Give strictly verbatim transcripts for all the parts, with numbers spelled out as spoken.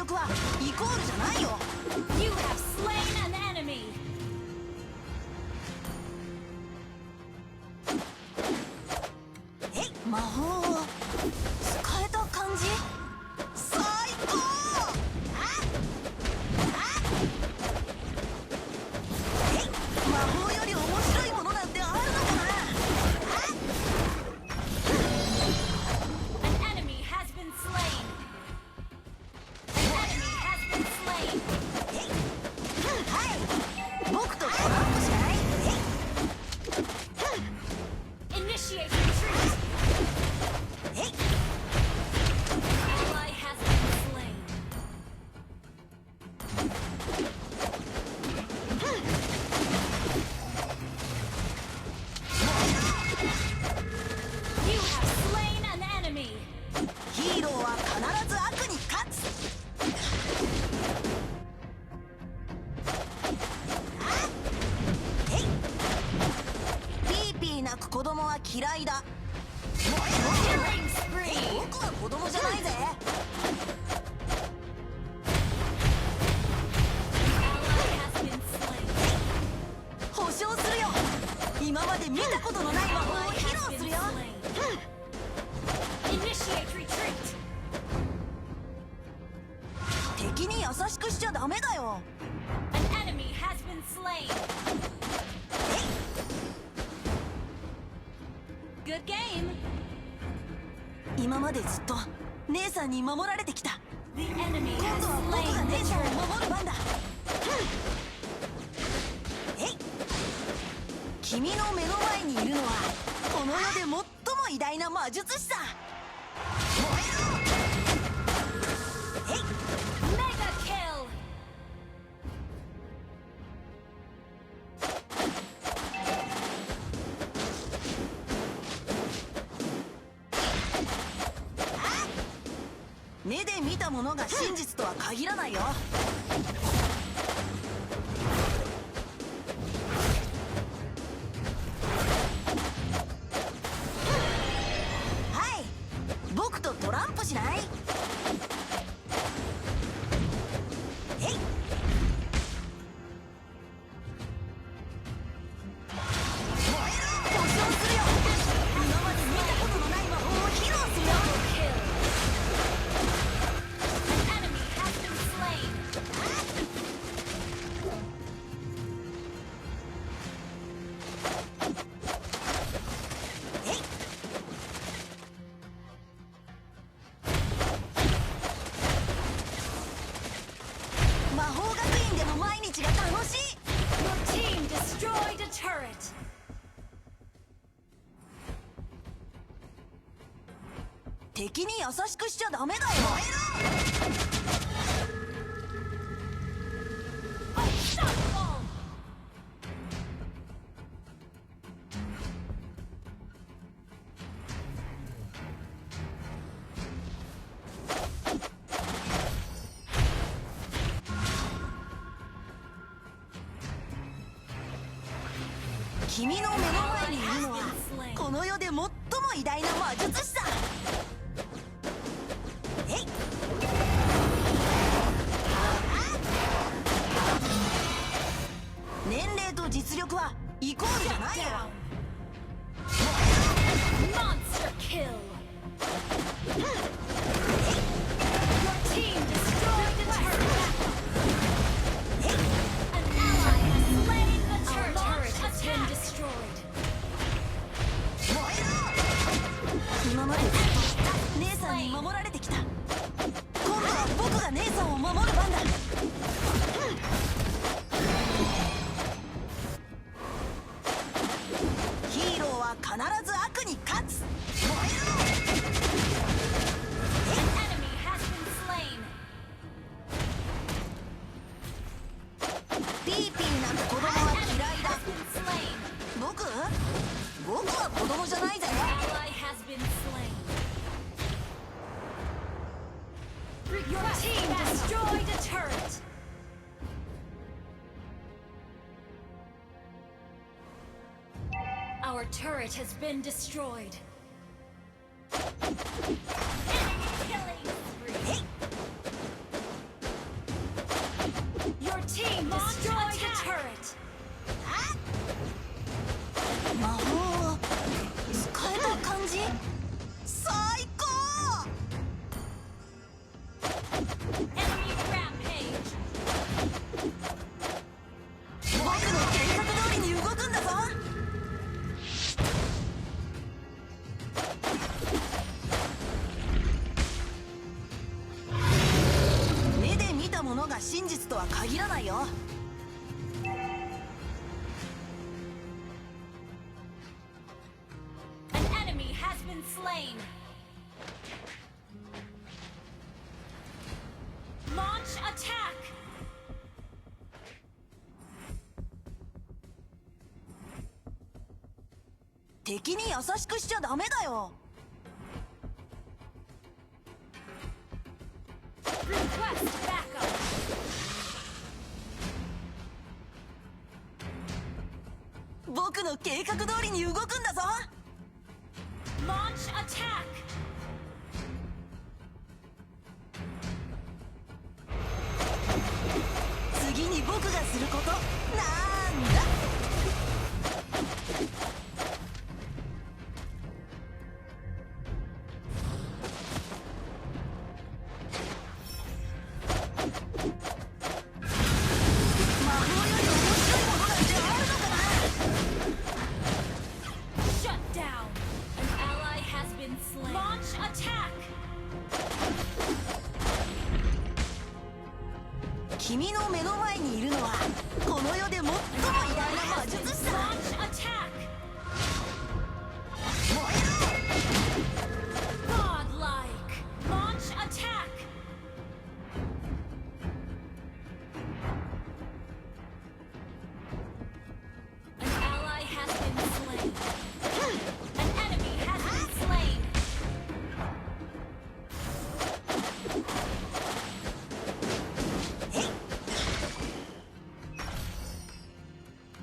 僕はイコールじゃないよ。You have slain an enemy. えい、魔法を使えた感じ？最高！あ？あ？えい、魔法より面白いものなんてあるのかな？あ？ An enemy has been slain. An enemy has been slain. はい、僕とトランプしかない。 Initiate retreat. An ally has been slain. You have slain an enemy. ヒーローは必ず悪に勝つ。 あ？えい！ ピーピー鳴く子供は嫌いだ。 Killing spree. 僕は子供じゃないぜ。 Ally has been slain. 保証するよ。今まで見たことのない魔法を披露するよ。 Initiate retreat. 敵に優しくしちゃダメだよ。 An enemy has been slain. Good game. 今までずっと、 姉さんに守られてきた。 The enemy 今度は僕が has slain が the 姉さんを turret. 守る番だ。 えい！ 君の目の前にいるのは、この世で最も偉大な魔術師さ。 燃えろ！ えい！ Mega kill. 目で見たものが真実とは限らないよ。 はい、僕とトランプしない？ えい！ 燃えろ！保証するよ。今まで見たことのない魔法を披露するよ。 An enemy has been slain. えい！ 魔法学院での毎日が楽しい。 Your team destroyed a turret. 敵に優しくしちゃダメだよ。 Unstoppable. 君の目の前にいるのは、この世で最も偉大な魔術師さ。えい！ 年齢と実力はイコールじゃないよ。 Monster kill. Your team destroyed the turret. An ally has slain the turret. Our turret has been destroyed. 今までずっと An enemy has been slain. 僕は子供じゃないぜ。 An ally has been slain. Your team destroyed a turret. Our turret has been destroyed. Enemy killing spree. えい！ Team, destroy the turret. 魔法を使えた感じ？最高！ Enemy rampage. 僕の計画通りに動くんだぞ。目で見たものが真実とは限らないよ。 An enemy has been slain. Launch attack. 敵に優しくしちゃダメだよ。 Request backup. 僕の計画通りに動くんだぞ。 Launch attack. 次に僕がすることなんだ。 魔法より面白いものなんてあるのかな。 Shut down. An ally has been slain. Launch attack. 君の目の前にいるのは、この世で最も偉大な魔術師だ。 Launch attack. 燃えろ！ Godlike. Launch attack. An ally has been slain. An enemy has been slain.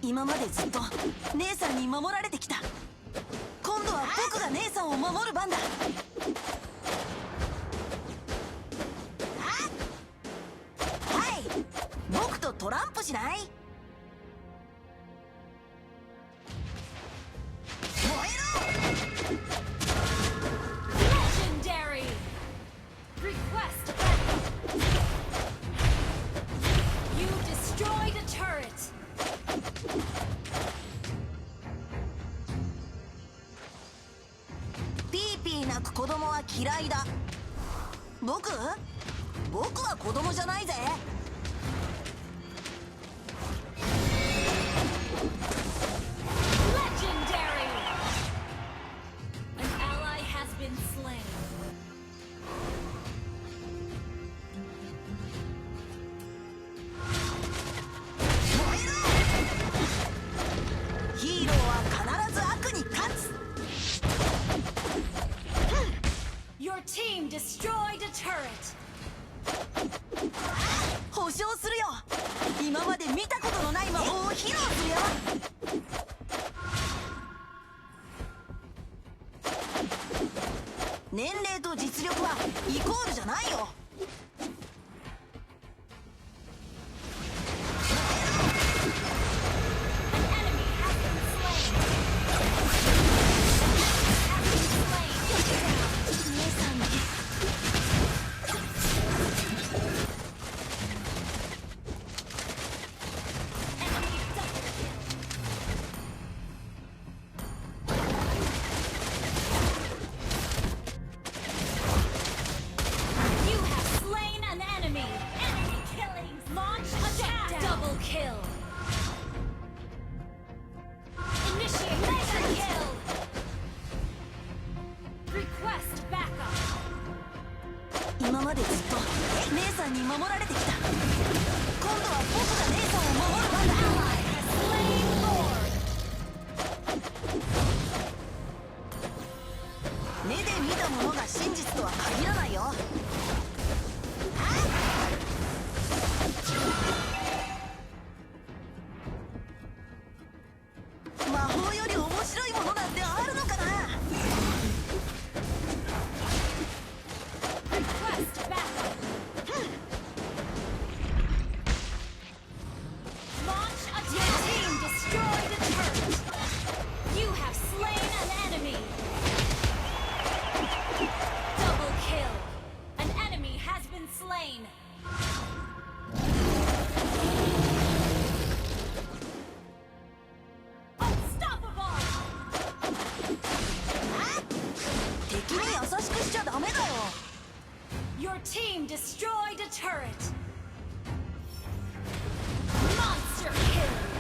今までずっと、 姉さんに守られてきた。今度は僕が、あ、 僕が姉さんを守る番だ。 はい、僕とトランプしない？ 燃えろ！ Legendary! Request backup! You destroyed a turret! ピーピー鳴く子供は嫌いだ。僕？僕は子供じゃないぜ。 Legendary! An ally has been slain. 燃えろ！ ヒーローは必ず悪に勝つ。 Your team destroyed a turret. 保証するよ。今まで見たことのない魔法を披露するよ。 年齢と実力はイコールじゃないよ。 An enemy has been slain. An enemy has been slain. Enemy double kill. You have slain an enemy. Enemy killing. Launch attack. Double kill. Initiate mega kill. Request backup. 今までずっと、 さんに守られてきた。今度は僕が、 目で見たものが真実とは限らないよ。 魔法より面白いものなんてあるのかな。 Request backup. Unstoppable! 敵に優しくしちゃダメだよ。 Your team destroyed a turret. Monster kill.